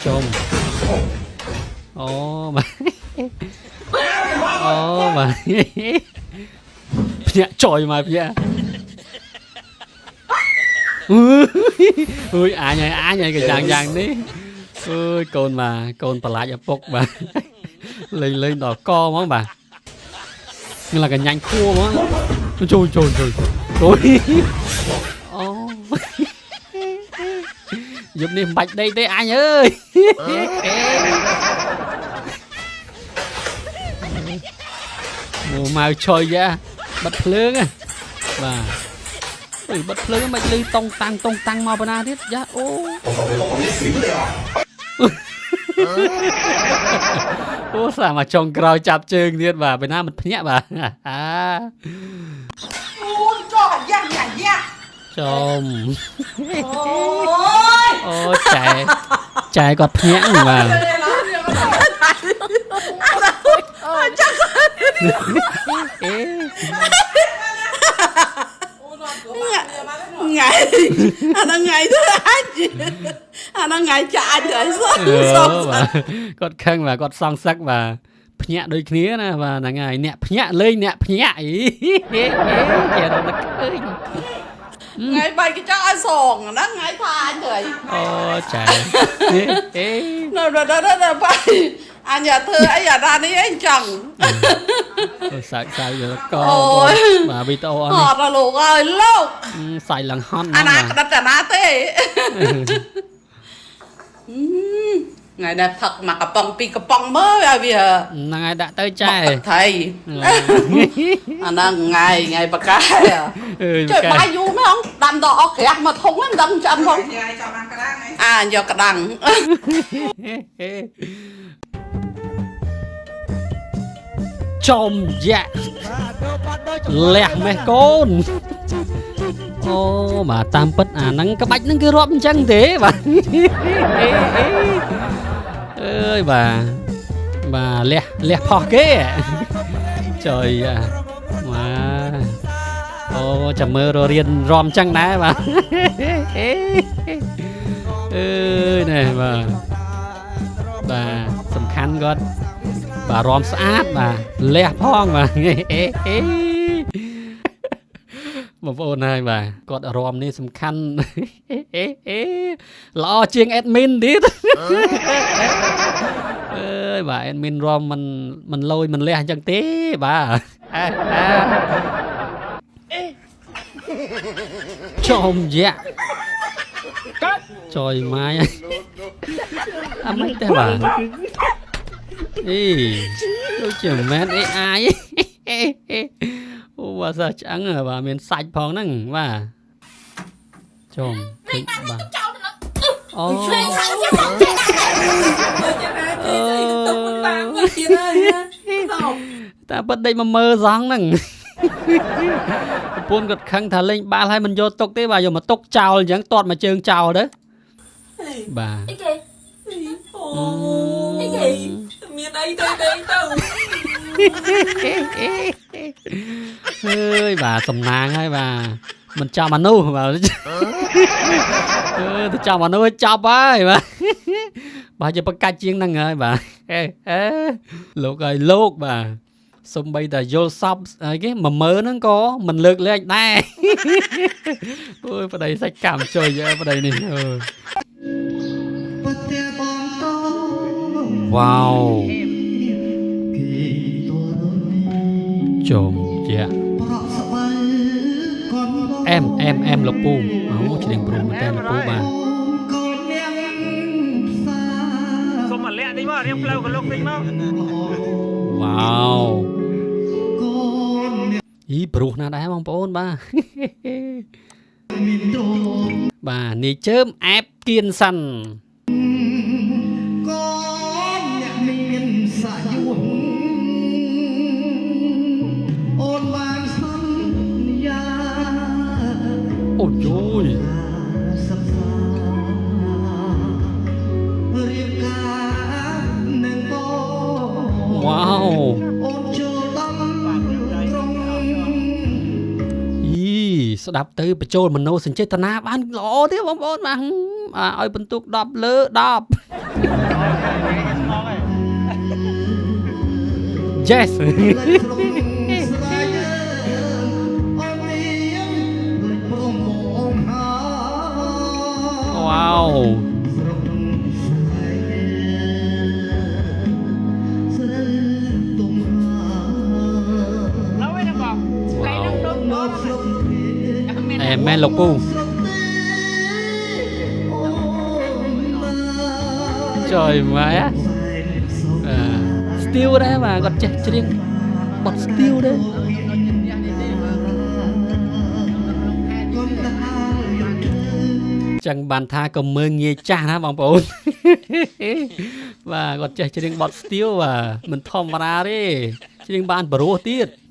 ចំអូបាទអូបាទភ្ញាក់ចយមកភ្ញាក់អើយអញហើយអញហើយកយ៉ាងយ៉ាងនេះអើយកូនបាទកូនប្រឡាចឪពុកបាទលេងលេងដល់កហ្មងបាទនឹងឡាកញ្ញាញ់ខួហ្មងជួយជួយជួយជួយអូយប់នេះមិនបាច់ដេកទេអញអើយមកម៉ៅឆុយយ៉ាបិទភ្លើងបាទអុយបិទភ្លើងមិនលឺតុងតាំងតុងតាំងមកបណ្ណាទៀតយ៉ាអូអូសាមកចុងក្រោយចាប់ជើងទៀតបាទពេលណាមិនភ្ញាក់បាទអា អូចោះយ៉ាយ៉ាយ៉ា ចំ អូយ អូចែចែគាត់ភ្ញាក់បាទអេ ថ្ងៃអាហ្នឹងថ្ងៃទៅអាចអាហ្នឹងថ្ងៃចាច់ហើយសោះ អឺបាទគាត់ខឹងបាទគាត់សងសឹកបាទភ្ញាក់ដូចគ្នាណាបាទហ្នឹងហើយអ្នកភ្ញាក់លេងអ្នកភ្ញាក់អីជារត់ឃើញ ថ្ងៃបាយកញ្ចក់ឲ្យសងអាហ្នឹងថ្ងៃថាអញទៅ អូចែអេ នៅនៅនៅបាយអញធ្វើអីអាណានេះអីចឹង អូសើចសើចយកក អូយ បាទវីដេអូអ អ ស់នេះ ត់ដល់លោកអើយលោក សាច់ឡើងហន់ អាណា បាទ ក្តិតអាណាទេថ្ងៃនេះផឹកមកកំប៉ុងពីរកំប៉ុងមើលឲ្យវា ហ្នឹងហើយដាក់ទៅចែ ទឹកថៃអាហ្នឹងថ្ងៃថ្ងៃបកែ អើយ ជួយបាយយូរមែនអងដាំដល់អស់ក្រាស់មកធុងហ្នឹងមិនដឹងឆ្អិនផង ញ៉ាយចង់បានក្តាំងឯង អាយកក្តាំង ចំយ៉ាលះមេះកូនអូបាទតាមពិតអាហ្នឹងក្បាច់ហ្នឹងគឺរាប់អញ្ចឹងទេបាទអើយបាទបាទលះលះផោះគេចុយអាបាទអូចាំមើលររៀនរំចឹងដែរបាទអើយណែបាទបាទសំខាន់គាត់បាទរំស្អាតបាទលះផងបាទអេអេបងប្អូនហើយបាទគាត់រំនេះសំខាន់អេអេល្អជាង admin ទៀតអើយបាទ admin រំមិនលយមិនលះអញ្ចឹងទេបាទចំយ៉ាចយម៉ាយអាមិនទេបាទអីដូចជាមិនមែន AI អូបាទសឆ្អឹងបាទមានសាច់ផងហ្នឹងបាទចំឃើញបាទអូ អឺតាមទៀតហើយ តែប៉ិតដេកមកមើលសងហ្នឹងប្រពន្ធគាត់ខឹងថាលេងបាល់ហើយមិនយកទុកទេបាទយកមកទុកចោលអញ្ចឹងទាត់មកជើងចោលទៅបាទ អីគេ អូយមានអីទៅទៅទៅ អើយបាទសំណាងហើយបាទមិនចំអានោះបាទអឺទៅចំអានោះឲ្យចប់ហើយបាទបាទជាប្រកាច់ជាងហ្នឹងហើយបាទអេអេលោកហើយលោកបាទសំបីតែយល់សពអីគេ10000ហ្នឹងក៏មិនលើកលែងដែរអូយប្តីសាច់កម្មជួយប្តីនេះអើវ៉ាវចំជាអែមអែមអែមលោកពូអូច្រៀងព្រោះមែនតើលោកពូបាទ សុំមកលាក់តិចមករៀងផ្លូវកលុកតិចមក វ៉ាវអីព្រោះណាស់ដែរបងប្អូនបាទបាទនាយជើមអែបគៀនសិនអូយយវ៉ាវអីស្ ស្ដាប់ទៅបញ្ចូលមនោសញ្ចេតនាបានល្អទេបងប្អូនបាទអាឲ្យបន្ទុក10លើ10 Yes. វ៉ាវ ឡូវឯងបង វ៉ាវអេមែនលោកពូចុយម៉ែអស្ទីវដែរបាទគាត់ចេះច្រៀងបទស្ទីវដែរចឹងបានថាក៏មើងងាយចាស់ណាបងប្អូន បាទគាត់ចេះច្រៀងបទស្ទីវបាទមិនធម្មតាទេច្រៀងបានប្រុសទៀត។